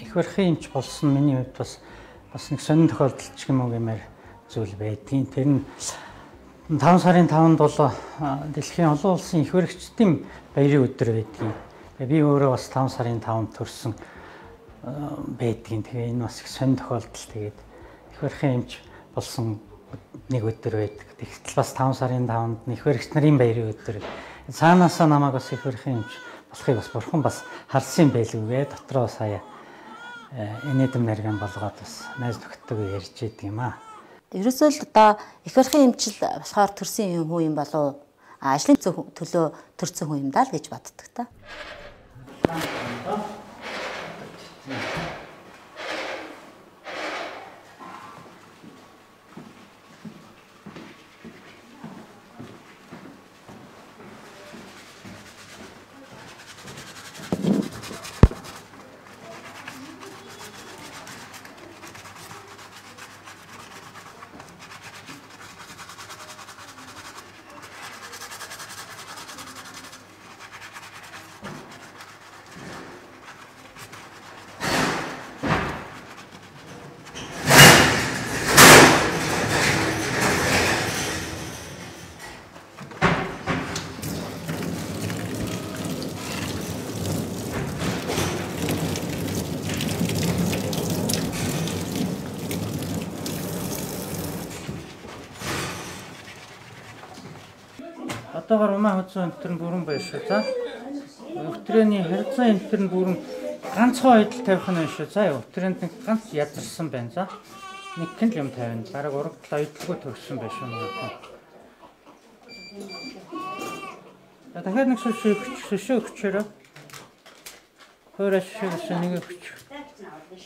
Эх барихын эмч болсон миний хувьд бас нэг сонин тохиолдол ч юм уу гэмээр зүйл байдгийн. Тэр нь 5 сарын 5-нд бол дэлхийн олон улсын эх баригчдын баярын өдөр байдгийн. Би өөрөө бас 5 сарын 5-нд төрсөн байдгийн. Тэгээ энэ бас их сонин тохиолдол. Тэгээд эх барихын эмч болсон нэг өдөр байдаг. Тэгтэл бас 5 сарын 5-нд эх баригч нарын баярын өдөр. Цаанаасаа намайг бас эх барихын эмч болохыг бас бурхан бас харсан юм байлгүй дотроо сая инээдэм нарган болгоод бас найз нөхдөдөө ярьж идэг юм аа. Ерөөсөө л одоо эх барихын эмчил болохоор төрсэн юм хүн юм болов ажлын төлөө төрсэн хүн юм даа л гэж боддог та. Одоогор умаа хөзөө энтер нь бүрэн байна шүү. За. Өтрөөний харилцан энтер нь бүрэн ганцхан ойдол тавих нь шүү. За. Өтрөөнд нэг ганц язарсан байна. За. Нэг гэн л юм тавина. Бараг урагдал ойдлгүй төгссөн байна шүү. За дахиад нэг шүшээ өгч, шүшээ өгчөөрэй. Хуурай шүшээ гэсэн нэг өгч.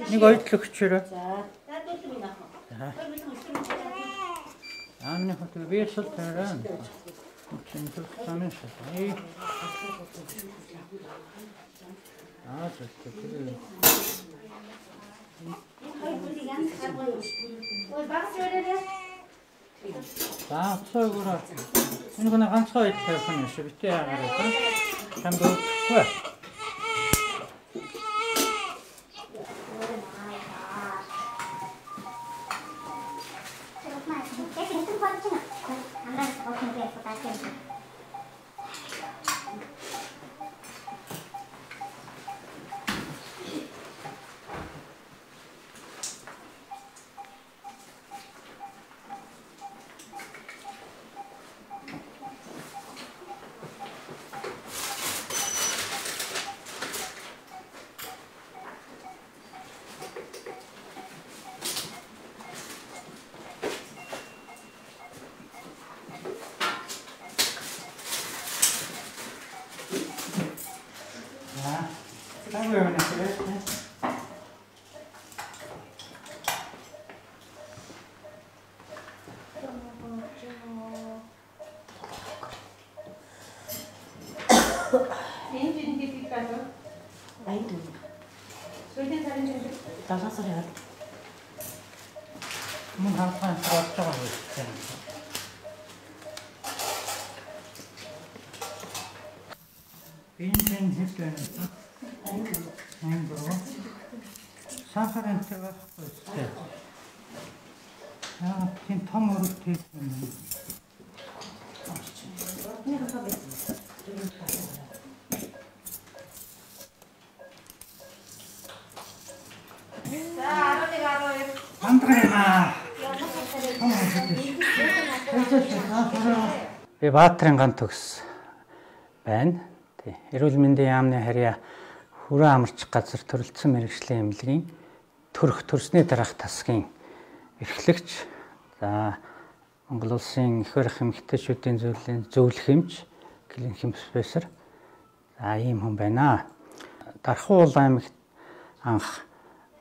Нэг ойдол өгчөөрэй. За. Аамны хотыг би сул тавиарай. За, цоогоор энэ гэнэ ганцхан ид тавих нь шүү. Битээ яагараа. Чамд өгөхгүй. Мөн хамтхан болж байгаа юм байна. Бензин хэд байна? 84. Сахар энэ байхгүй үстэй. Аа, тийм том өрөг тийм юм. За 11 12. Хандгаа. Би Баатрын ган төгс байна. Эрүүл мэндийн яамны харьяа хүрээ амарч газар төрөлдсөн мэргэжлийн эмнэлгийн төрөх төрсний дараах тасгийн эрхлэгч. За Монгол улсын эх барих эмэгтэйчүүдийн зөвлөлийн зөвлөх эмч, клиник профессор. За ийм хүн байна. Дархуул аймагт анх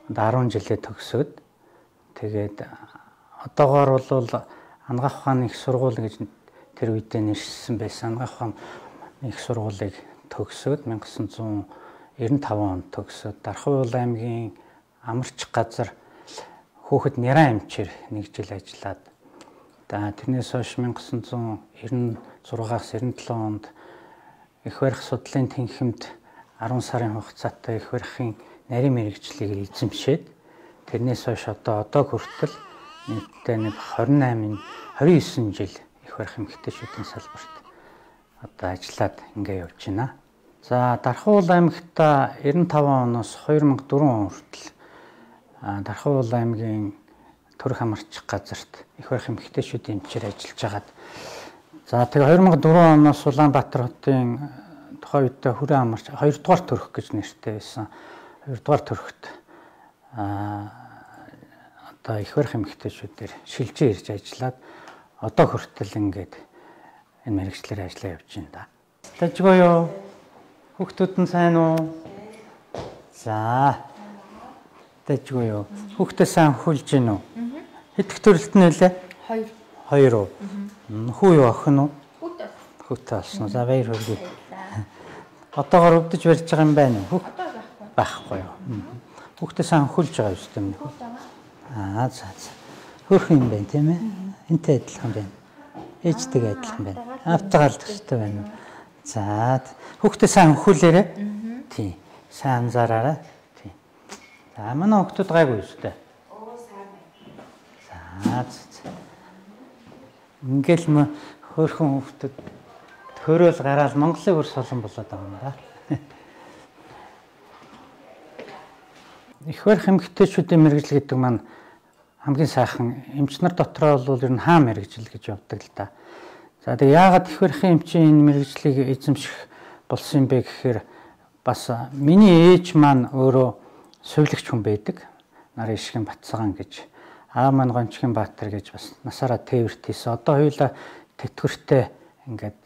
10 жилээ төгсөөд Тэгээд одоогоор бол Ангаах ухааны их сургууль гэж тэр үедээ нэршилсэн байсан. Ангаах ухааны их сургуулийг төгсөөд 1995 онд төгсөөд Дархуул аймгийн амарч газар хүүхэд няраа эмчээр нэг жил ажиллаад, тэрнээс хойш 1996-аас 97 онд их барих судлалын тэнхимд 10 сарын хугацаатай их барихын нарийн мэргэжлийг эзэмшээд, тэрнээс хойш одоо хүртэл нийтдээ нэг 28 29 жил их барих эмэгтэйчүүдийн салбарт одоо ажиллаад ингээ явж байна. За, Дархуул аймагт 95 оноос 2004 он хүртэл Дархуул аймгийн төрөх амарч газарт их барих эмэгтэйчүүдийн эмчээр ажиллаж хагаад, за тэгээ 2004 оноос Улаанбаатар хотын тухайн үедээ хүрээ амарч 2 дугаар төрөх гэж нэртэй байсан. 2 дугаар төрөхт одоо их барих эмэгтэйчүүдээр шилжиж ирж ажиллаад одоо хүртэл ингээд энэ мэргэжлээр ажиллаа явж байна да. Тажгүй юу? Хүүхдүүд нь сайн уу? За. Тажгүй юу? Хүүхдээ сайн хөлж гин үү? Хэдэх төрөлт нь нөлөө? 2. 2 уу? Хүү юу охин уу? Хүүтэй. Хүүтэй болсон. За, баяр хүргэе. Одоогоор өвдөж барьж байгаа юм байна уу? Одоо байхгүй юу? Хүүхдээ сайн хөлж байгаа юм шүү дээ. Аа, за за. Хөөрхөн юм байна тийм ээ? Энтэй адилхан байна. Ээжтэйгээ адилхан байна. Аавтайгаа л төстэй байна уу? За, хүүхдээ сайн хөлөөрэй. Тийм. Сайн анзаараарай. Тийм. За, манай хүүхдүүд гайгүй юу шүү дээ. Оо, сайн байна. За, за. Ингээл хөөрхөн хүүхдүүд төрөөл гараал Монголын өр солон болоод байгаа юм да. Их барих эмэгтэйчүүдийн мэргэжил гэдэг маань хамгийн сайхан эмч нар дотроо бол ер нь хаа мэргэжил гэж явдаг л да. За, тэгээ яагаад их барихын эмчийн энэ мэргэжлийг эзэмших болсон юм бэ гэхээр бас миний ээж маань өөрөө сувилагч хүн байдаг. Нарын Ишгийн Батсаган гэж, аав маань Гончгийн Баатар гэж бас насаараа тээвэрт хийсэн. Одоо хоёулаа тэтгэвртэй ингээд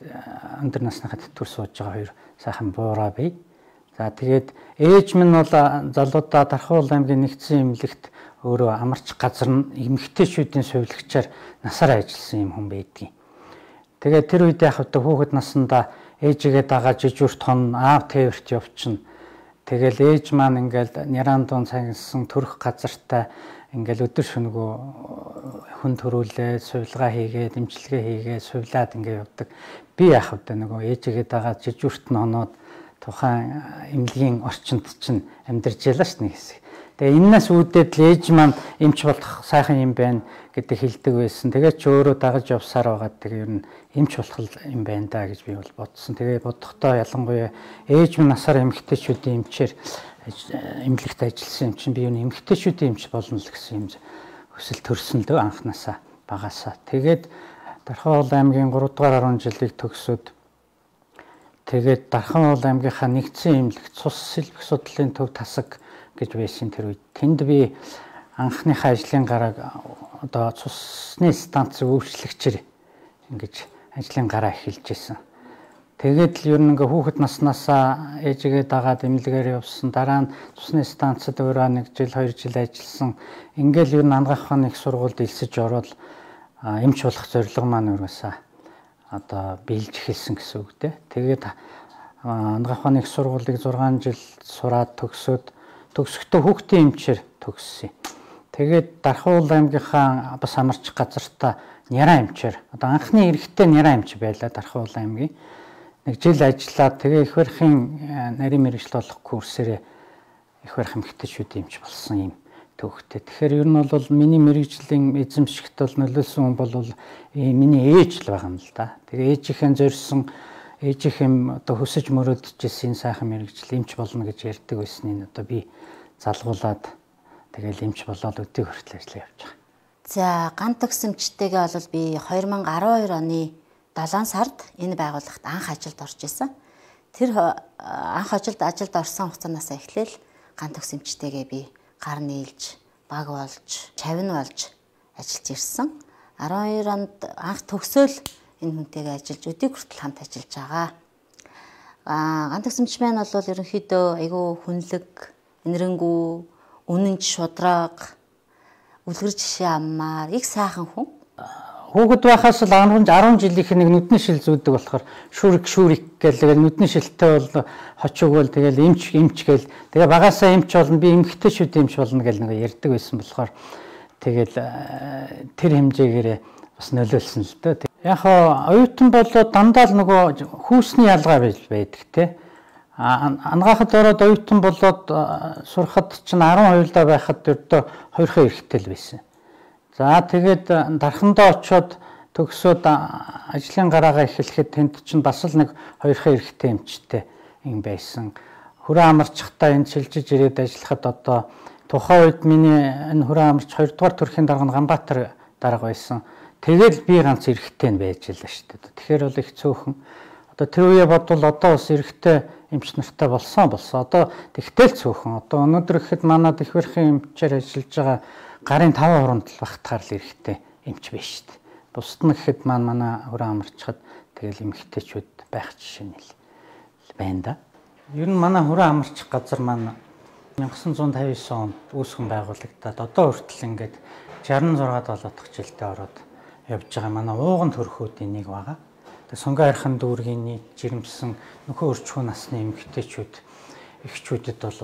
өндөр насныхаа тэтгэвэр сууж байгаа хоёр сайхан буураа бий. За, тэгээд ээж минь бол залуудаа Дархуул аймгийн нэгдсэн эмнэлэгт өөрөө амарч газар нь эмэгтэйчүүдийн сувилагчаар насаараа ажилласан юм хүн байдгийн. Тэгээд тэр үед яг одоо хүүхэд насндаа ээжигээ дагаа жижүүрт хон аав тээвэрт явчихна. Тэгэл ээж маань ингээл няран дуун цагнсан төрөх газартай ингээл өдөр шөнөгөө хүн төрүүлээд, сувилгаа хийгээд, эмчилгээ хийгээд, сувилаад ингээ явдаг. Би яах вэ, нөгөө ээжигээ дагаад жижүүрт нь хоноод тухайн эмнэлгийн орчинд чинь амьдарч ялаа ш нэг хэсэг. Тэгээ энэнээс үүдээд л ээж маань эмч болох сайхан юм байна гэдэг хэлдэг байсан. Тэгээ ч өөрөө дагаж явсаар байгаад тэгээ ер нь эмч болох юм байна да гэж би бол бодсон. Тэгээ бодохдоо ялангуяа ээж минь насаар эмэгтэйчүүдийн эмчээр эмнэлэгт ажилласан юм чинь би ер нь эмэгтэйчүүдийн эмч болно л гэсэн юм хүсэл төрсөн л дөө анханасаа багасаа. Тэгээд Дархуул аймгийн 3 дугаар 10 жилийг төгсөөд тэгээд Дархан уул аймгийнхаа нэгдсэн эмнэлэгт цус сэлбэх судлалын төв тасаг гэж байсан тэр үед. Тэнд би анхныхаа ажлын гарааг одоо цусны станцыг өөрчлөгчээр ингэж ажлын гараа эхэлж исэн. Тэгээд л ер нь ингээ хүүхэд наснаасаа ээжигээ дагаад эмнэлгээр явсан. Дараа нь цусны станцад өөрөө 1 жил 2 жил ажилласан. Ингээл ер нь Ангаах ухааны их сургуульд элсэж ороод эмч болох зорилго маань угаасаа одоо биелж эхэлсэн гэсэн үг дээ. Тэгээд Ангаах ухааны их сургуулийг 6 жил сураад төгсөөд төгсөхдөө хүүхдийн эмчээр төгссөн. Тэгээд Дархуул аймгийнхаа бас амарч газартаа няраа эмчээр одоо анхны эрэгтэй няраа эмч байлаа Дархуул аймгийн. Нэг жил ажиллаад тэгээ их барихын нарийн мэргэжил болох курсээрээ их барих эмэгтэйчүүдийн эмч болсон юм төвхтэй. Тэгэхээр ер нь бол миний мэргэжлийн эзэмшигт бол нөлөөлсөн хүн бол миний ээж л байгаа юм л да. Тэгээ ээжийнхээ зорьсон, ээжийнхээ одоо хүсэж мөрөөдөж ирсэн энэ сайхан мэргэжил эмч болно гэж ярьдаг байсныг одоо би залгуулад тэгэл эмч болоод өдийг хүртэл ажиллаа явж байгаа. За, ган төгсөмчтэйгээ бол би 2012 оны 7 сард энэ байгууллагт анх ажилд орж исэн. Тэр анх ажилд орсон хугацаанаас эхлээл ган төгсөмчтэйгээ би гар нийлж, баг болж, чавн болж ажиллаж ирсэн. 12 онд анх төгсөөл энэ хүнтэйгээ ажиллаж өдийг хүртэл хамт ажиллаж байгаа. Ган төгсөмч маань бол ерөнхийдөө айгүй хүнлэг, энэрэнгүү, үнэнч, шудраг, Үлгэр жишээ аммаар их сайхан хүн. Хүүхэд байхаас л 10 жилийнх нэг нүдний шил зүүдэг болохоор шүрик шүрик гэл нүдний шилтэй бол хочиг бол тэгэл эмч эмч гэл тэгээ багасаа эмч болно би эмхтэй шүд эмч болно гэл нэг ярьдаг байсан болохоор тэгэл тэр хэмжээгээрээ бас нөлөөлсөн л дээ. Яг хоо оюутан болоод дандаа л нөгөө хүүсний ялгаа байдаг те. Ангаахад ороод оюутан болоод сурахад чинь 12 даа байхад ердөө 2хан эрхтэй л байсан. За тэгээд дархандаа очиод төгсөөд ажлын гараагаа эхлэхэд тэнд чинь бас л нэг 2хан эрхтэй эмчтэй юм байсан. Хүрээ амарчхдаа энд шилжиж ирээд ажиллахад одоо тухайн үед миний энэ хүрээ амарч 2 дугаар төрхийн дарга нь Ганбаатар дарга байсан. Тэгэл би ганц эрхтэй нь байж лээ шүү дээ. Тэгэхээр бол их цөөхөн. Одоо тэр үе бодвол одоо бас эрхтэй эмч нартай болсон. Одоо тэгтэл цөөхөн. Одоо өнөөдөр гэхэд манад их барихын эмчээр ажиллаж байгаа гарын 5 хуруунд л багтахаар л эрхтэй эмч биш шүү дээ. Бусд нь гэхэд маань манай хүрээ амарчхад тэгэл эмэгтэйчүүд байх жишээ нь л байна да. Ер нь манай хүрээ амарчих газар маань 1959 онд үүсгэн байгуулагдаад одоо хүртэл ингээд 66 7 дахь жилдээ ороод явж байгаа манай ууган төрхүүдийн нэг байгаа. Тэгээ Сонгон архан дүүргийн нийт жирэмсэн нөхөн өрчхүүн насны эмэгтэйчүүд эхчүүдэд бол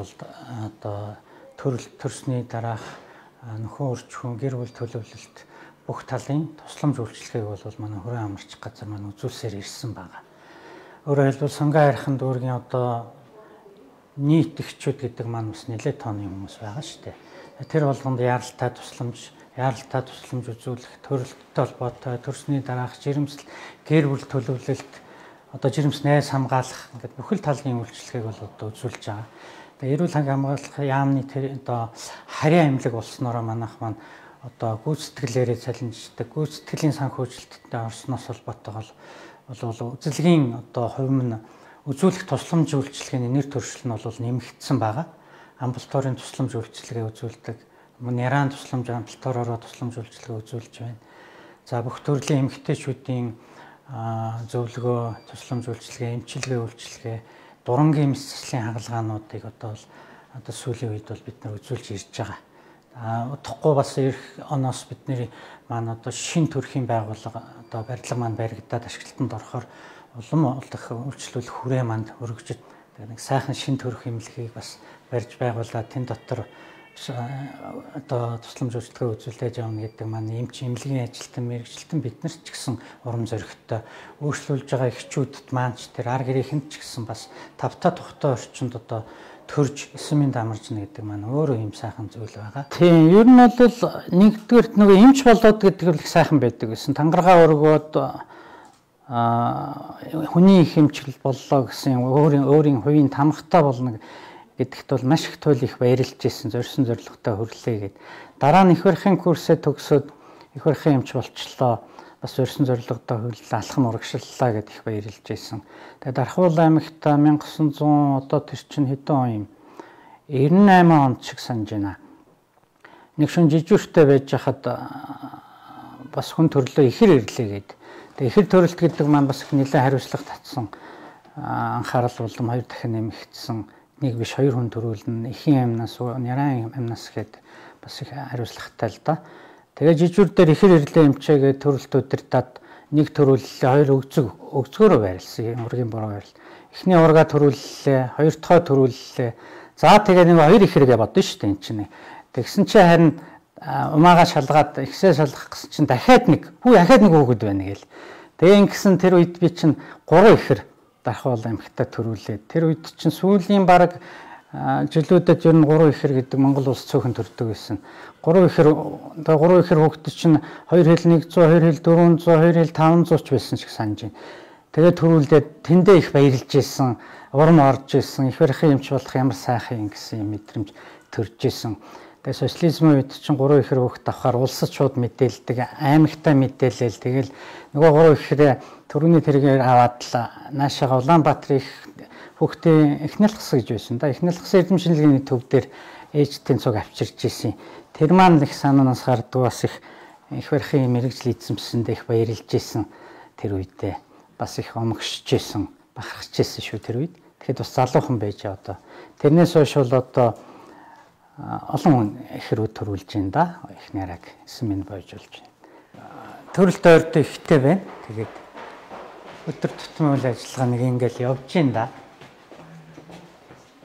одоо төрөл төрсний дараах нөхөн өрчхүүн гэр бүл төлөвлөлт бүх талын тусламж үйлчилгээг бол манай хүрээ амарчих газар маань үзүүлсээр ирсэн байгаа. Өөрөөр хэлбэл Сонгон архан дүүргийн одоо нийт эхчүүд гэдэг маань бас нэлээд тооны хүмүүс байгаа шүү дээ. Тэр болгонд яаралтай тусламж үзүүлэх, төрөлттэй холбоотой, төрсний дараах жирэмсэл, гэр бүл төлөвлөлт, одоо жирэмс найз хамгаалах ингээд бүхэл талын үйлчилгээг бол одоо үзүүлж байгаа. Тэгээ эрүүл хамгаалах яамны тэр одоо харийн эмнэлэг болсноороо манайх маань одоо гүйцэтгэлээрээ цалинждаг, гүйцэтгэлийн санхүүжилттэй орсноос холбоотойгоо бол үзлэгийн одоо хувь нь үзүүлэх тусламж үйлчилгээний нэр төршил нь бол нэмэгдсэн байгаа. Амбулаторийн тусламж үйлчилгээ үзүүлдэг. Мөн яран тусламж амбулаториороо тусламж үйлчилгээ үзүүлж байна. За бүх төрлийн эмэгтэйчүүдийн зөвлөгөө, тусламж үйлчилгээ, эмчилгээ үйлчилгээ, дурангийн мэс заслын хагалгаануудыг одоо сүүлийн үед бол бид нар үзүүлж ирж байгаа. Удахгүй бас ирэх оноос бидний маань одоо шин төрхийн байгууллага одоо барилга маань баригдаад ашиглалтанд орохоор улам олох үйлчлүүлэх хүрээ манд өргөжөд нэг сайхан шин төрөх эмнэлгийг бас барьж байгуулаад тэн дотор одоо тусламж үйлчилгээ үзүүлж явна гэдэг маань эмч эмнэлгийн ажилтан мэргэжилтэн бид нар ч гэсэн урам зоригтой өөрчлүүлж байгаа эхчүүдэд маань ч тэр ар гэрийнхэнд ч гэсэн бас тавтай тухтай орчинд одоо төрж эсэмийн дамаржна гэдэг маань өөрөө юм сайхан зүйл байгаа. Тийм, ер нь бол нэгдүгээрт нөгөө эмч болоод гэдэг нь их сайхан байдаг гэсэн. Тангараа өргөөд хүний их эмчил боллоо гэсэн өөрийн хувийн тамгатай болно гэдэгт бол маш их туйл их баярлж ирсэн, зорьсон зорилготой хөрлөө гэд. Дараа нь их барихын курсээ төгсөөд их барихын эмч болчлоо. Бас зорьсон зорилготой хөрлөө, алхам урагшиллаа гэд их баярлж ирсэн. Тэгээд Дархуул аймагт 1900 одоо тэр чинь хэдэн он юм? 98 онд шиг санаж байна. Нэг шин жижүүртэй байж хахад бас хүн төрлөө ихэр ирлээ гэд. Тэгээд ихэр төрөлт гэдэг маань бас их нэлээд хариуцлага татсан. Анхаарал улам хоёр дахин нэмэгдсэн. Нэг биш хоёр хүн төрүүлнэ. Эхийн амнаас, нярайн амнаас гээд бас их хариуцлагатай л да. Тэгээ жижүүр дээр ихэр ирлээ эмчээгээ төрөлт удирдаад нэг төрүүллээ, хоёр өгзгөөрөө байрлсан. Ургийн бороо байрал. Эхний ургаа төрүүллээ, хоёр дахь төрүүллээ. За тэгээ нэг хоёр ихэргээ бодно шүү дээ эн чинь. Тэгсэн чинь харин умаагаа шалгаад ихсээ шалгах гэсэн чинь дахиад нэг дахиад нэг хүүхэд байна гээл. Тэгээ ингэсэн тэр үед би чинь 3 ихэр Дархуул аймагтаа төрүүлээд тэр үед чинь сүүлийн бараг жилүүдэд ер нь 3 ихэр гэдэг Монгол улс цөөхөн төрдөг байсан. 3 ихэр одоо 3 ихэр хүүхэд чинь 2 хил 100, 2 хил 400, 2 хил 500 ч байсан шиг санаж байна. Тэгээд төрүүлээд тэндээ их баярлж исэн, урам орж исэн, их барихын эмч болох ямар сайхан юм гэсэн юм мэдрэмж төрж исэн. Тэгээд социализмын үед чинь 3 ихэр хүүхэд авахаар улсад шууд мэдээлдэг, аймагтаа мэдээлэл. Тэгэл нөгөө 3 ихэрээ төрөний тэргээр аваад л наашаага Улаанбаатар их хүүхдийн эхнэл гас гэж байсан да. Эхнэл гас эрдэм шинжилгээний төв дээр ээжтэй цуг авчирч исэн. Тэр маань их санаанаас гарддаг бас их барихын мэргэжил эзэмсэндээ их баярлж исэн тэр үедээ. Бас их омгшж исэн, бахархаж исэн шүү тэр үед. Тэгэхэд бас залуухан байж одоо. Тэрнээс хойш бол одоо олон их рүү төрүүлж байна да. Их нараг 9 минь бойжуулж байна. Төрөлт ойртой ихтэй байна. Тэгээд өдөр тутмын үйл ажиллагаа нэг ингээл явж байна да.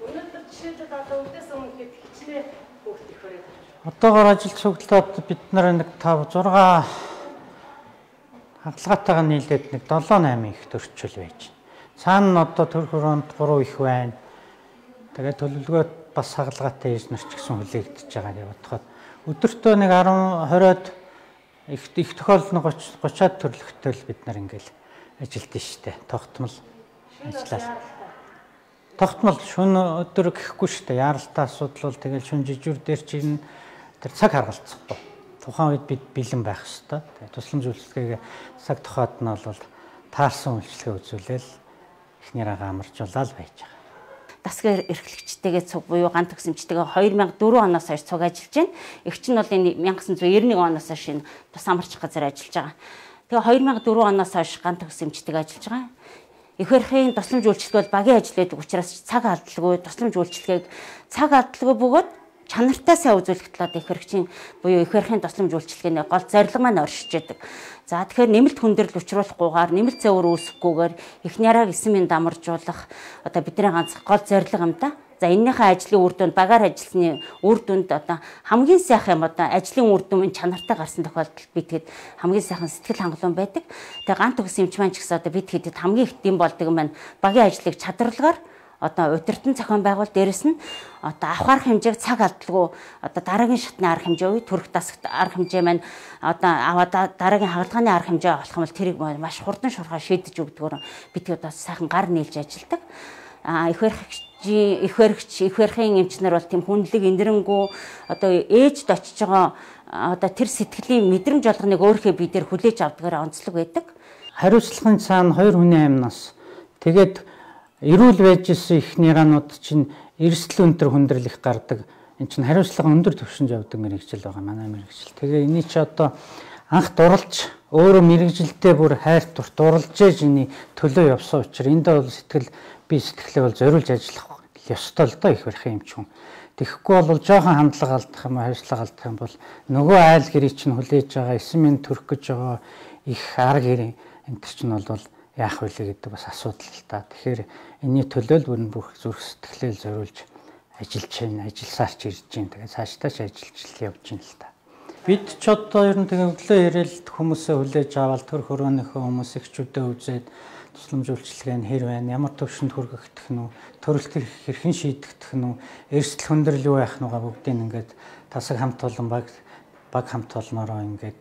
Өнөөдөр жишээлбэл одоо өвдөөс өмнө хэд хичнээн хүүхд их хүрээд. Одоогоор ажил цуглаад бид нар нэг 5 6 хадгалгаатайгаа нийлээд нэг 7 8 их төрчөл байж байна. Цаана нь одоо төр хөрөөнд 3 их байна. Тэгээд төлөвлөгөө бас хагалгаатай ээж нар ч гэсэн хүлээгдэж байгаа гэж бодоход өдөртөө нэг 10 20-од их тохиолдол нь 30 30-аад төрлөختөө л бид нар ингээл ажилдсан штэ. Тогтмол ажиллаа. Тогтмол шөнө өдөр гэхгүй штэ. Яаралтай асуудал бол тэгэл шөнө жижүүр дээр чинь тэр цаг харгалцахгүй. Тухайн үед бид бэлэн байх ёстой. Тэгээ тусламж үйлчилгээгээ цаг тухайд нь бол таарсан үйлчилгээ үзүүлээл эхнэрээ амарчуулаад байж байгаа. Дасгал эрхлэгчтэйгээ цуг буюу ган төгсөмжтэйгээ 2004 оноос хойш цуг ажиллаж байна. Эгч нь бол энэ 1991 оноос хойш энэ тус амарч газар ажиллаж байгаа. Тэгээ 2004 оноос хойш ган төгсөмжтэйгээ ажиллаж байгаа. Их барихын тусламж үйлчилгээ бол багийн ажил байдаг учраас цаг алдалгүй тусламж үйлчилгээг цаг алдалгүй бөгөөд чанартай сайн үзүүлэх талаар их баригчийн буюу их барихын тусламж үйлчилгээний гол зорилго маань оршиж байдаг. За тэгэхээр нэмэлт хүндрэл учруулахгүйгээр нэмэлт зэвэр үүсэхгүйгээр их нараг 9 минь дамаржуулах одоо бидний ганц гол зорилго юм да. За энэнийхээ ажлын үр дүнд багаар ажилласны үр дүнд одоо хамгийн сайхан юм одоо ажлын үр дүн чанартай гарсан тохиолдолд бид хэд хамгийн сайхан сэтгэл хангалуун байдаг. Тэгээ ган төгс эмч маань ч гэсэн одоо бид хэдэд хамгийн их дэм болдог юм байна. Багийн ажлыг чадварлагаар одоо удирдан зохион байгуул дээрэс нь одоо авах арга хэмжээг цаг алдалгүй одоо дараагийн шатны арга хэмжээ үе төрөх дасагт арга хэмжээ маань одоо аваад дараагийн хагалгааны арга хэмжээ олох юм бол тэрийг маш хурдан шуурхай шийдэж өгдөгөр бид одоо сайхан гар нийлж ажилладаг. Их баригч, их барихын эмч нар бол тийм хүндлэг эндэрэнгүү одоо ээжд очиж байгаа одоо тэр сэтгэлийн мэдрэмж болгоныг өөрийнхөө бие дээр хүлээж авдгаар онцлог байдаг. Хариуцлагын цаана хоёр хүний амнаас тэгээд эрүүл байж исэн их нэрнүүд чинь эрсдэл өндөр хүндрэл их гардаг. Энд чинь хариуцлага өндөр түвшинд явдаг мэргэжил байгаа манай мэргэжил. Тэгээ эний чи одоо анх дурлж өөрөө мэргэжилдээ бүр хайр дур дурлж ээж эний төлөө явсан учраас энд бол сэтгэл би сэтгэлээ бол зориулж ажиллах ёстой л доо их барихын юм чинь. Тэгэхгүй бол жоохон хандлага алдах юм хариуцлага алдах юм бол нөгөө айл гэрээ чинь хүлээж байгаа 9 минь төрөх гэж байгаа их ар гэрээ энэ төр чинь бол яах вэ гэдэг бас асуудал л та. Тэгэхээр энэний төлөө л бүр бүх зүрх сэтгэлээ зориулж ажиллаж байна, ажилласаар ч ирж байна. Тэгээ цаашдаа ч ажиллаж явж байна л та. Бид ч одоо ер нь тэгээ өглөө ирээл хүмүүсээ хүлээж аваад төр хөрөөнийхөө хүмүүс эхчүүдээ үзээд тусламж үйлчилгээ нь хэр байна, ямар төвшөнд хүргэгдэх нь үү, төрөлт хэрхэн шийдэгдэх нь үү, эрсдэл хүндрэл юу байх нь бүгдийг ингээд тасаг хамт олон баг хамт олноороо ингээд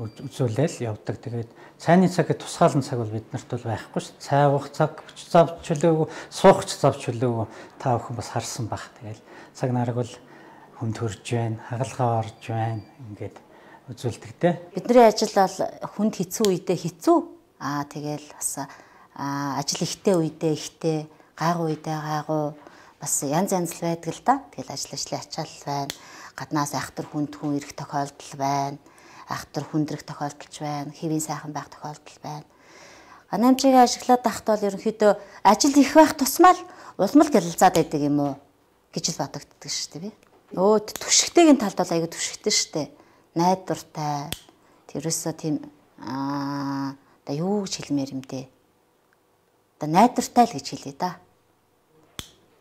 үзүүлээл явдаг. Тэгээд цайны цаг гэх тусгаалan цаг бол биднэрт бол байхгүй шүү. Цай уух цаг зав чөлөөгөө, суух ч зав чөлөөгөө та бүхэн бас харсан бах. Тэгэл цаг нараг бол хүнд хөрж байна, хагалгаа орж байна ингээд үзүүлдэг те. Бидний ажил бол хүнд хэцүү үедээ хэцүү. Аа тэгэл бас ажил ихтэй үедээ ихтэй, гайгүй үедээ гайгүй бас янз янз л байдаг л да. Тэгэл ажил ажлын ачаал байна. Гаднаас айхтар хүнд хүн ирэх тохиолдол байна. Айхтар хүндрэх тохиолдолч байна, хэвийн сайхан байх тохиолдол байна. Ганамжийг ашиглаад байхад бол ерөнхийдөө ажил их байх тусмаа л улам л гялалзаад байдаг юм уу гэж л бодогддог шүү дээ би. Өө түшигтэйгийн талд бол аягүй түшигтэй шүү дээ. Найдвартай. Тэрөөсөө тийм одоо юу гэж хэлмээр юм дээ. Одоо найдвартай л гэж хэлье да.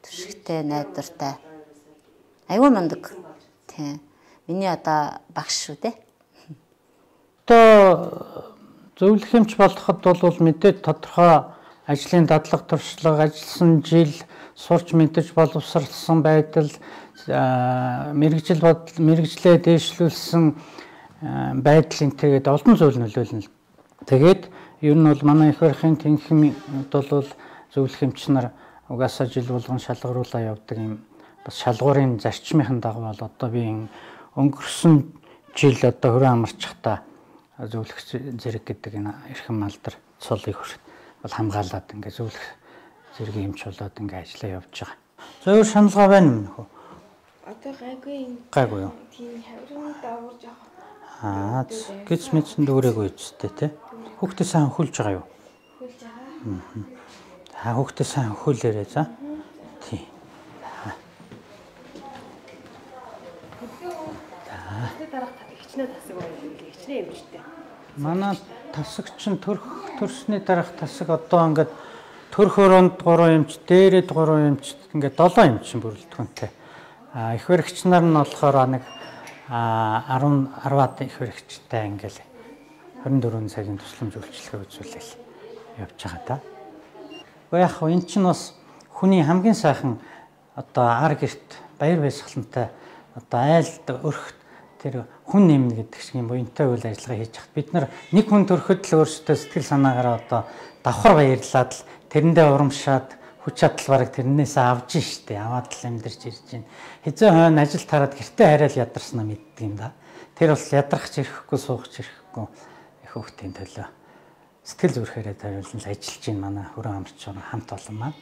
Түшигтэй, найдвартай. Аягүй мундаг. Тийм. Миний одоо багш шүү дээ. Одоо зөвлөх эмч болоход бол мэдээд тодорхой ажлын дадлага туршлага, ажилласан жил, сурч мэдэж боловсралсан байдал, мэргэжил мэргэжлээ дээшлүүлсэн байдал энэ тэгээд олон зүйл нөлөөлнө. Тэгээд ер нь бол манай их барихын тэнхимд бол зөвлөх эмч нар угаасаа жил болгон шалгаруулаа явдаг юм бас шалгуурын зарчмын дагуу бол одоо би өнгөрсөн жил одоо хөрөн амарчихтаа зөвлөх зэрэг гэдэг энэ эрхэм алдар цолыг бол хамгаалаад ингээ зөвлөх зэргийн эмч болоод ингээ ажиллаа явж байгаа. Зөөр шаналгаа байна юм нөхөө? Одоо гайгүй юм. Гайгүй юу? Тийм хаврын давуур жоох. Аа гиз мэдсэн дүүрээгүй үстэй те. Хүүхдээ сайн хөлж байгаа юу? Хөлж байгаа. За хүүхдээ сайн хөлөөрэй за. Тийм. Хичнээн тасаг байна вэ? Хичнээн эмчтэй. Манай тасаг чинь төрсний дараах тасаг одоо ингээд төрх өрөөнд 3 эмч, дээрэд 3 эмч, ингээд 7 эмч бүрэлдэхүүнтэй. Их баригч нар нь болохоор нэг 10 10-аад их баригчтай ингээд 24 цагийн тусламж үйлчилгээ үзүүлэл явж байгаа да. Гэхдээ яг хөө эн чинь бас хүний хамгийн сайхан одоо ар гэрт баяр баясгалантай одоо айлд өрхт тэр хүн нэмнэ гэдэг шиг юм буянтай үйл ажиллагаа хийж хат бид нар нэг хүн төрөхөд л өөрсдөө сэтгэл санаагаараа одоо давхар баярлаад л тэрэндээ урамшаад хүч чадал бараг тэрнээсээ авч штэ аваад л амьдарч ирж байна. Хизээ хойно ажил тараад гэртээ хараад ядарснаа мэддэг юм да. Тэр бол ядрах ч ирэхгүй суух ч ирэхгүй их хүүхдийн төлөө сэтгэл зүрхээрээ зориулсан л ажиллаж байна манай хөрөн амарч хамт олон маань.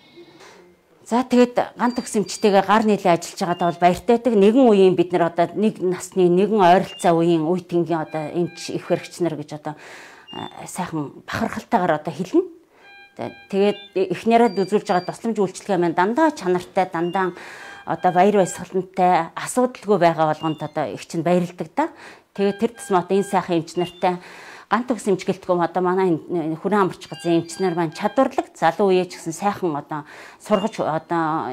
За тэгээд ган төгс эмчтэйгээ гар нийлээ ажиллаж байгаадаа бол баяртай байдаг. Нэгэн үеийн бид нар одоо нэг насны нэгэн ойролцоо үеийн үе тэнгийн одоо эмч их баригч нар гэж одоо сайхан бахархалтайгаар одоо хэлнэ. Тэгээд эхнэрээ үзүүлж байгаа тусламж үйлчилгээ маань дандаа чанартай, дандаа одоо баяр баясгалантай, асуудалгүй байгаа болгонд одоо их чинь баярладаг да. Тэгээд тэр тусмаа одоо энэ сайхан эмч нартай ган төгс эмч гэлтгүй одоо манай хүрэн амарч газрын эмч нар маань чадварлаг залуу үеэ ч гэсэн сайхан одоо сургаж одоо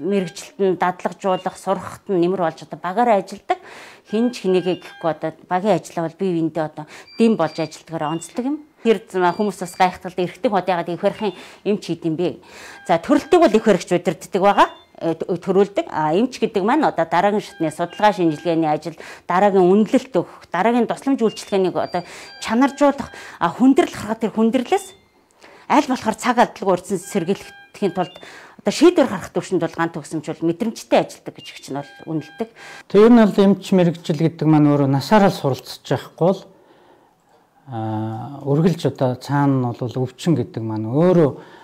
мэрэгжилт нь дадлагжуулах, сурахт нь нэмэр болж одоо багаараа ажилладаг. Хин ч хинийгээ гэхгүй одоо багийн ажиллаа бол бие биендээ одоо дэм болж ажилладгаараа онцлог юм. Тэр хүмүүс бас гайхталд эрэгтэй хот ягаад их барихын эмч хийд юм бэ? За төрөлтийг бол их баригч удирддаг байгаа. Төрүүлдэг. А эмч гэдэг маань одоо дараагийн шатны судалгаа шинжилгээний ажил, дараагийн үнэлэлт өгөх, дараагийн тусламж үйлчилгээнийг одоо чанаржуулах, хүндрэл гаргах тэр хүндрэлээс аль болохоор цаг алдалгүй урьдчилан сэргийлэхийн тулд одоо шийдвэр гаргах төвшөнд бол ган төгсөмж бол мэдрэмжтэй ажилладаг гэж их чинь бол үнэлдэг. Тэр нь бол эмч мэрэгжил гэдэг маань өөрөө насаараа суралцж байхгүй бол үргэлж одоо цаана нь бол өвчин гэдэг маань өөрөө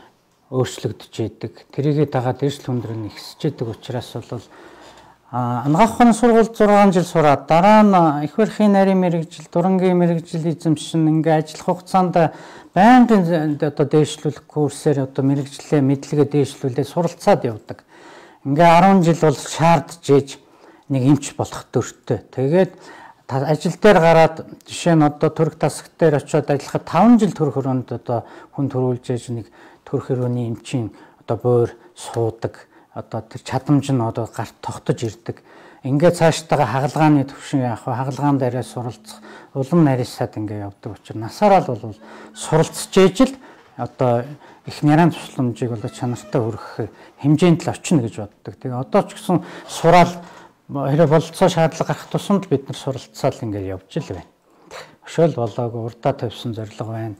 өөрчлөгдөж идэг. Тэрийгээ дагаад эрсдэл хүндрэл нь ихсэж идэг учраас бол анагаах ухааны сургуульд 6 жил сураад дараа нь их барихын нарийн мэрэгжил, дурангийн мэрэгжил эзэмшин ингээ ажиллах хугацаанд байнгын одоо дээшлүүлэх курсээр одоо мэрэгжлээ мэдлэгээ дээшлүүлээ суралцаад явдаг. Ингээ 10 жил бол шаардж ээж нэг эмч болох дөртөө. Тэгээд ажил дээр гараад жишээ нь одоо төрөх тасаг дээр очиод ажиллахад 5 жил төрөх өрөөнд одоо хүн төрүүлж ээж нэг төрөх өрөөний эмчийн одоо буур суудаг, одоо тэр чадамж нь одоо гарт тогтож ирдэг. Ингээд цааштайгаа хагалгааны төвшин яах вэ? Хагалгаан дээрээ суралцах, улам нарийсаад ингээд явдаг учраас насаараа л бол суралцж ээж л одоо их нарийн тусламжийг бол чанартай хүргэх хэмжээнд л очино гэж боддог. Тэгээ одоо ч гэсэн сураал хэрэг бололцоо шаардлага гарах тусамд бид нар суралцаал ингээд явж л байна. Өшөөл болоогүй урдаа тавьсан зорилго байна.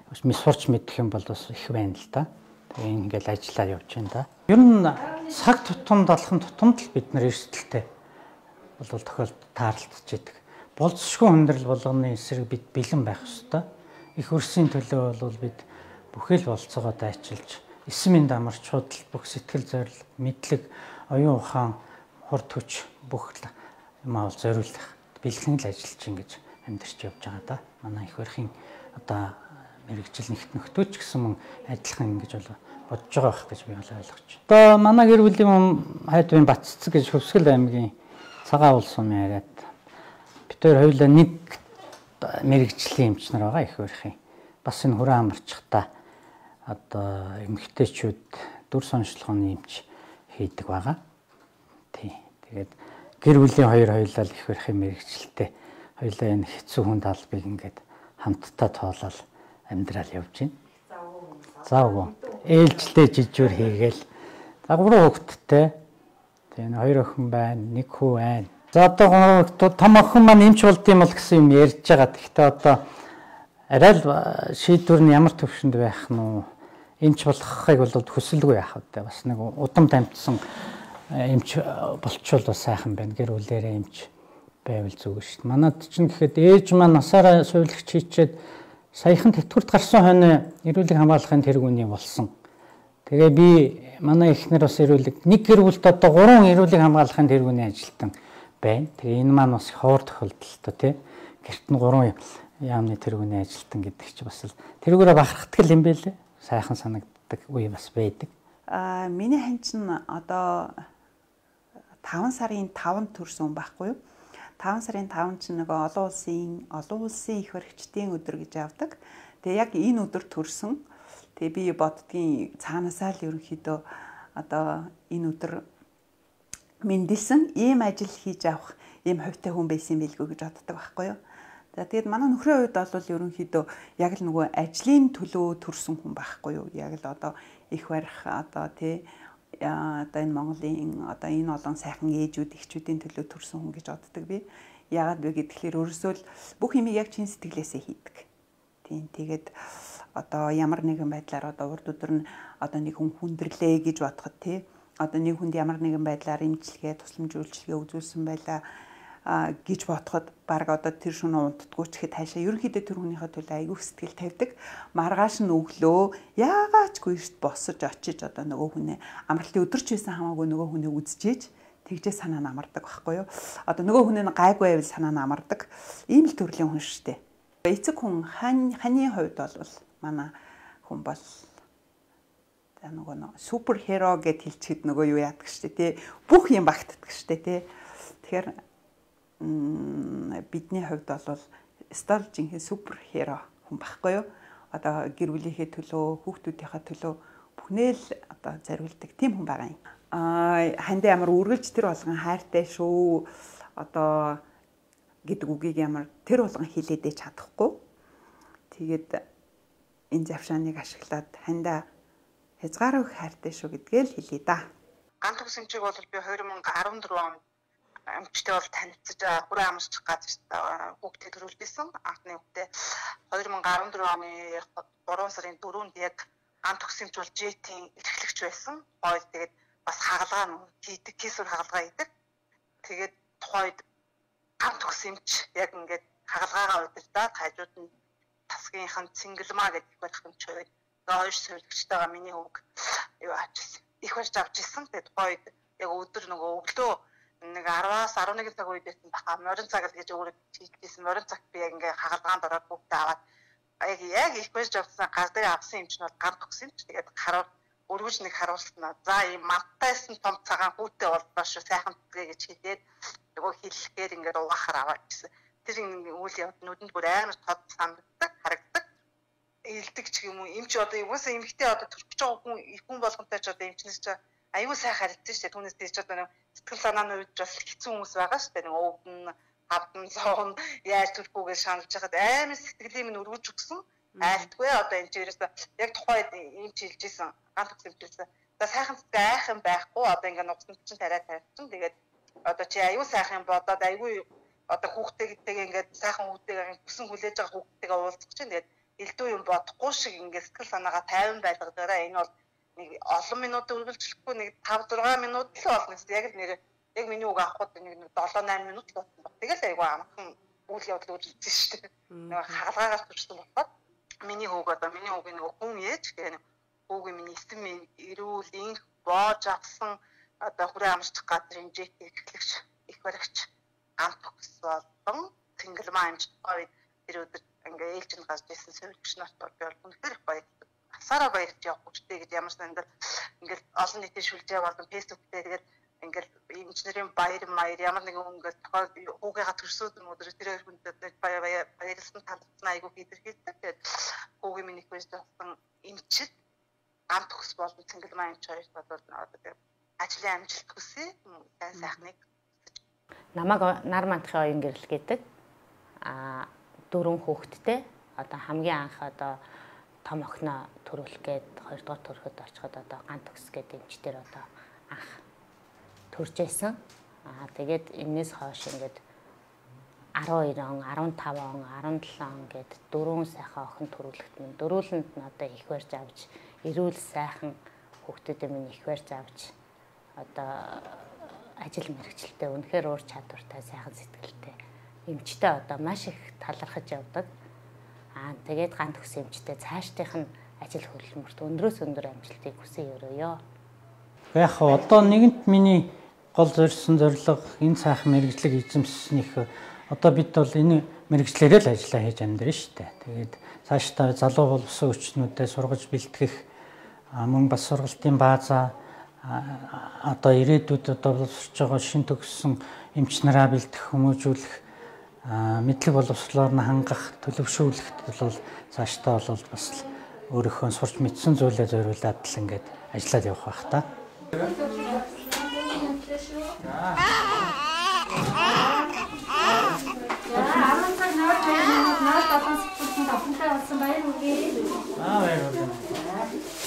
Сурч мэдэх юм бол бас их байна л да. Тэгээ ингээл ажиллаа явж байна да. Ер нь цаг тутамд алхам тутамд л бид нар эрсдэлтэй бол тохиолдолд таарлцж идэг. Болцсошгүй хүндрэл болгоны эсрэг бид бэлэн байх ёстой. Их өрсийн төлөө бол бид бүхэл болцоогоо дайчилж, эсэм энд амарч худал бүх сэтгэл зорил, мэдлэг, оюун ухаан, хурд хүч бүх юм аа бол зориулах бэлэн л ажиллаж ингэж амьдарч явж байгаа да. Манай их барихын одоо мэрэгжил нэгт нөхдөө ч гэсэн мөн адилхан ингэж бол бодож байгаа байх гэж би бол ойлгож байна. Одоо манай гэр бүлийн хүн хайдвын Батцэцэг гэж Хөвсгөл аймгийн Цагаан улс сумын яриад бид хоёр хоёулаа нэг мэрэгжлийн эмч нар байгаа их барихын. Бас энэ хүрэн амарчхдаа одоо эмэгтэйчүүд дүр соншлогооны эмч хийдэг байгаа. Тий. Тэгээд гэр бүлийн хоёр хоёулаа л их барихын мэрэгчлээ. Хоёулаа энэ хэцүү хүнд албыг ингээд хамтдаа тоолол амьдрал явж байна. За үгүй. Ээлжлээ жижүүр хийгээл. За 3 хүүхэдтэй. Тэгээ хоёр охин байна, нэг хүү байна. За одоо том охин маань эмч болд юм бол гэсэн юм ярьж байгаа. Гэхдээ одоо арай л шийдвэр нь ямар төвшөнд байх нь уу? Эмч болохыг бол хүсэлгүй яах вэ? Бас нэг удам дамжсан эмч болчвол бас сайхан байна. Гэр бүлээрээ эмч байвал зүгээр шүү дээ. Манад чинь гэхэд ээж маань насаараа сувилагч хийчээд саяхан тэтгэврт гарсан хойно эрүүлэг хамгаалахын тэргүүний болсон. Тэгээ би манай эхнэр бас эрүүлэг нэг гэр бүлд одоо 3 эрүүлэг хамгаалахын тэргүүний ажилтан байна. Тэгээ энэ маань бас ховор тохиолдолтой тий. Гэрт нь 3 яамны тэргүүний ажилтан гэдэг чи бас л тэргүүрээ бахархдаг юм байлээ. Сайхан санагддаг үе бас байдаг. Миний хань чинь одоо 5 сарын 5-нд төрсөн байхгүй юу? 5 сарын 5 чинь нөгөө олон улсын их баригчдын өдөр гэж явдаг. Тэгээ яг энэ өдөр төрсөн. Тэгээ би боддгийн цаанаасаа л ерөнхийдөө одоо энэ өдөр мэндэлсэн ийм ажил хийж авах ийм хувьтай хүн байсан билгүй гэж боддог байхгүй юу. За тэгээд манай нөхрийн хувьд бол ерөнхийдөө яг л нөгөө ажлын төлөө төрсэн хүн байхгүй юу. Яг л одоо их барих одоо тий одоо энэ Монголын одоо энэ олон сайхан ээжүүд эхчүүдийн төлөө төрсэн хүн гэж боддог би. Яагаад вэ гэхээр өөрөөсөө л бүх юмыг яг чин сэтгэлээсээ хийдэг. Тийм, тэгээд одоо ямар нэгэн байдлаар одоо урд өдөр нь одоо нэг хүн хүндрэлээ гэж бодоход тий одоо нэг хүнд ямар нэгэн байдлаар эмчилгээ, тусламж үйлчилгээ үзүүлсэн байлаа гэж бодоход баг одоо тэр шөнө унтдаггүй ч гэхэд хаашаа ерөнхийдөө тэр хүнийхээ төлөө айгүйх сэтгэл тавьдаг. Маргааш нь өглөө яагаачгүй эрт босож очиж одоо нөгөө хүнээ амралтын өдөр ч байсан хамаагүй нөгөө хүнээ үзчихээж тэгжээ санаа нь амардаг байхгүй юу. Одоо нөгөө хүн нь гайгүй байвал санаа нь амардаг. Ийм л төрлийн хүн шүү дээ. Эцэг хүн ханы хувьд бол манай хүн бол за нөгөө супер херо гэд хэлчихэд нөгөө юу яадаг шүү дээ тий. Бүх юм багтдаг шүү дээ тий. Тэгэхээр бидний хувьд бол стал жинхэнэ супер херо хүн байхгүй юу? Одоо гэр бүлийнхээ төлөө, хүүхдүүдийнхээ төлөө бүхнээ л одоо зориулдаг тийм хүн байгаа юм. Хандаа ямар үргэлж тэр болгон хайртай шүү одоо гэдэг үгийг ямар тэр болгон хэлээдээ чадахгүй. Тэгээд энэ завшааныг ашиглаад хандаа хязгааргүй хайртай шүү гэдгээ л хэлье да. Ган төгсөмжийг бол би 2014 онд эмчтэй бол танилцаж хүрээ амарч газар хүүхдээ төрүүлсэн. Анхны хүүхдээ 2014 оны 3 сарын 4-нд яг ган төгсөмж бол JT-ийн эрхлэгч байсан. Хоёул тэгээд бас хагалгаа хийдэг, кисүр хагалгаа хийдэг. Тэгээд тухайд ган төгсөмж яг ингээд хагалгаагаа удирдаад хажууд нь тасгийнхын Цэнгэлмаа гэдэг их барих эмч хоёр хоёр сувилагчтайгаа миний хүүг юу авчихсан. Их барьж авч ирсэн. Тэгээд тухайд яг өдөр нөгөө өглөө нэг 10-аас 11 цаг үед байсан баха. Морин цаг л гэж өөрөө хийжсэн. Морин цагт би яг ингээ хагалгаанд ороод бүгдээ аваад яг их барьж авсан гар дээр авсан юм чинь бол гар төгсөн юм чи. Тэгээд хараад өргөж нэг харуулснаа. За ийм мантайсан том цагаан хүүтэй боллоо шүү. Сайхан тгээ гэж хэлээд нөгөө хэллэхээр ингээд угаахаар аваад ирсэн. Тэр үйл явдал нүдэнд бүр амар тод санагддаг, харагддаг. Илдэг ч юм уу. Эмч одоо юусэн эмхтэй одоо төрөх гэж байгаа хүн хүн болгонтой ч одоо эмчнээс ч аюу сайн харилцсан шүү дээ. Түүнээс тийч одоо нэг сэтгэл санааны үед бас хэцүү хүмүүс байгаа шүү дээ. Нэг өвдөн, хавдан, зоон яаж төрөхгүйгээр шаналж байхад амар сэтгэлийн минь өргөж өгсөн. Айлтгүй одоо энэ ч ерөөсөө яг тухайд эмч хэлж исэн. Ган төгс эмчилсэн. За сайхан цэцэг айх юм байхгүй. Одоо ингээ нугсан чинь тариа тавьчихсан. Тэгээд одоо чи аюу сайхан бодоод аюу одоо хүүхдтэйгээ ингээд сайхан хүүхдтэйгээ хүсэн хүлээж байгаа хүүхдтэйгээ уулзах чинь тэгээд элдв юм бодохгүй шиг ингээд сэтгэл санаагаа тайван байлгадараа энэ бол нэг олон минут үргэлжлэхгүй нэг 5 6 минут л болно гэсэн. Яг л нэр яг миний үг авахд нэг 7 8 минут л болсон баг. Тэгэл айгүй амархан үйл явдал үргэлжилсэн шүү дээ. Нэг хагалгаагаас төрсөн болохоор миний хүүг одоо миний хүүгийн нэг хүн ээж гэх хүүгийн миний эсэм эрүүл инх боож авсан одоо хүрээ амарчих газрын жэт эрхлэгч их баригч гам төгс болон Цэнгэлмаа эмч үед тэр өдөр ингээ ээлжинд гарч ирсэн сувилагч нарт бол би бол үнэхээр их баярлалаа. Асаараа баярлж явах хүчтэй гэж ямар ч амьдрал ингээл олон нийтийн шүлжээ болон фэйсбુક дээр тэгээд ингээл инженерийн баяр маяр ямар нэгэн хүн ингээл тохиол хүүгийнхаа төрсөд өдөр тэр хоёр хүнд баярлсан талархсан айгуу илэрхийлдэг. Тэгээд хүүгийн миний их байж болсон эмчид гам төгс болон Цэнгэлмаа эмч хоёрт бол одоо ажлын амжилт хүсье. Сайн сайхныг. Намайг нар мандахын оюун гэрэл гэдэг. Дөрвөн хүүхэдтэй. Одоо хамгийн анх одоо том охиноо төрүүлэх гээд хоёрдугаар төрөхөд очиход одоо ган төгс гэдэг эмчтэр одоо анх төрж байсан. Тэгээд энэс хойш ингээд 12 он, 15 он, 17 он гээд дөрвөн сайхан охин төрүүлэхт минь дөрүүлэнд нь одоо их барьж авч эрүүл сайхан хүүхдүүдээ минь их барьж авч одоо ажил мэргэжилтэй үнэхээр уур чадвартай сайхан сэтгэлтэй эмчтэй одоо маш их талархаж явдаг. Тэгээд ган төгс эмчтэй цаашдынх нь ажил хөдөлмөрт өндрөөс өндөр амжилтыг хүсье өрөөё. Яг одоо нэгэнт миний гол зорьсон зорилго энэ сайхан мэргэжлийг эзэмшснийх одоо бид бол энэ мэргэжлээрээ л ажиллаа хийж амьдрна шүү дээ. Тэгээд цаашдаа залуу боловсон хүчнүүдэд сургаж бэлтгэх мөн бас сургалтын бааза одоо ирээдүйд одоо боловсрож байгаа шин төгссөн эмч нараа бэлтгэх, хүмүүжүүлэх, мэдлэг боловсролоор нь хангах, төлөвшүүлэхэд бол цаашдаа бол бас өөрийнхөө сурч мэдсэн зүйлээ зориулаад л ингээд ажиллаад явах байх та. 10 цаг 02 минут 07 секундэд охинтой болсон, баяр хүргэе. Аа, баяр хүргэе.